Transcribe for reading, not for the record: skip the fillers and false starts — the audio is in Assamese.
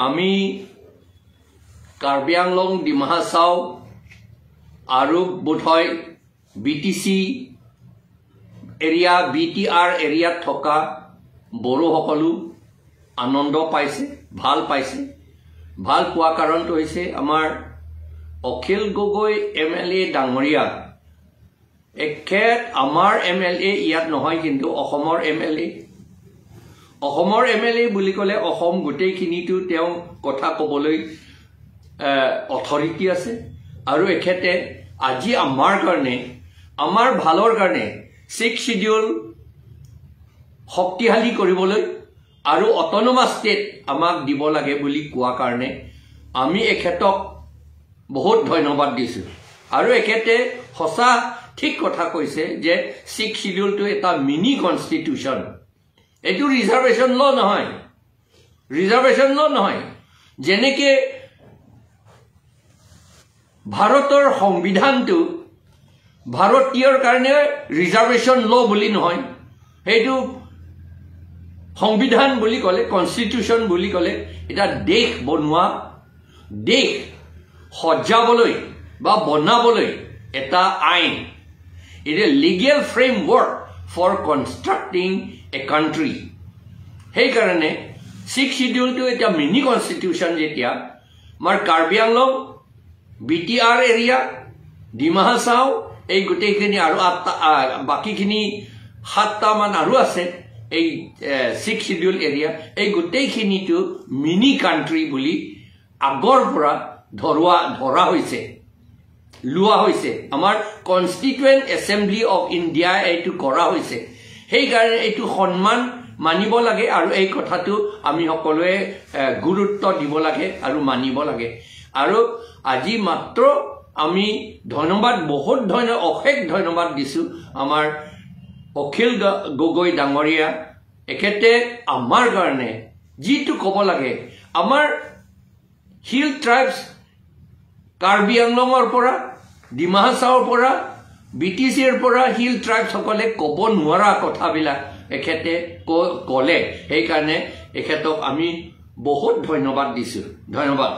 আমি কাৰ্বি আংলং, ডিমা হাছাও আৰু বোধহয় বিটিচি এৰিয়া, বিটিআৰ এৰিয়াত থকা বড়োসকলো আনন্দ পাইছে, ভাল পাইছে। ভাল পোৱা কাৰণটো হৈছে আমাৰ অখিল গগৈ এমএলএ ডাঙৰীয়া, এখেত আমাৰ এমএলএ ইয়াত নহয়, কিন্তু অসমৰ এমএলএ। অসমৰ এমএলএ বুলি ক'লে অসম গোটেইখিনিতো তেওঁ কথা ক'বলৈ অথৰিটি আছে। আৰু এখেতে আজি আমাৰ কাৰণে, আমাৰ ভালৰ কাৰণে ছিক্স চিডিউল শক্তিশালী কৰিবলৈ আৰু অট'নমাছ ষ্টেট আমাক দিব লাগে বুলি কোৱা কাৰণে আমি এখেতক বহুত ধন্যবাদ দিছোঁ। আৰু এখেতে সঁচা ঠিক কথা কৈছে যে ছিক্স চিডিউলটো এটা মিনি কনষ্টিটিউশ্যন। এইটো ৰিজাৰ্ভেশ্যন ল নহয়, ৰিজাৰ্ভেশ্যন ল নহয়। যেনেকে ভাৰতৰ সংবিধানটো ভাৰতীয়ৰ কাৰণে ৰিজাৰ্ভেশ্যন ল বুলি নহয়, সেইটো সংবিধান বুলি ক'লে, কনষ্টিটিউশ্যন বুলি ক'লে এটা দেশ বনোৱা, দেশ সজাবলৈ বা বনাবলৈ এটা আইন। It a legal framework for constructing a country. সেইকাৰণে ছিক্স চিডিউলটো এতিয়া মিনি কনষ্টিটিউশ্যন। যেতিয়া আমাৰ কাৰ্বি আংলং, বিটিআৰ এৰিয়া, ডিমা হাছাও এই গোটেইখিনি আৰু আঠটা, বাকীখিনি সাতটামান আৰু আছে এই ছিক্স চিডিউল এৰিয়া, এই গোটেইখিনিটো মিনি কাণ্ট্ৰি বুলি আগৰ পৰা ধৰা হৈছে, লোৱা হৈছে। আমাৰ কনষ্টিটুৱেণ্ট এছেম্বলি অফ ইণ্ডিয়া এইটো কৰা হৈছে। সেইকাৰণে এইটো সন্মান মানিব লাগে আৰু এই কথাটো আমি সকলোৱে গুৰুত্ব দিব লাগে আৰু মানিব লাগে। আৰু আজি মাত্ৰ আমি ধন্যবাদ, বহুত অশেষ ধন্যবাদ দিছোঁ আমাৰ অখিল গগৈ ডাঙৰীয়া। এখেতে আমাৰ কাৰণে যিটো ক'ব লাগে, আমাৰ হিল ট্ৰাইবছ কাৰ্বি আংলঙৰ পৰা, ডিমা হাছাওৰ পৰা, বিটিচিৰ পৰা হিল ট্ৰাইবছসকলে ক'ব নোৱাৰা কথাবিলাক এখেতে ক'লে। সেইকাৰণে এখেতক আমি বহুত ধন্যবাদ দিছোঁ। ধন্যবাদ।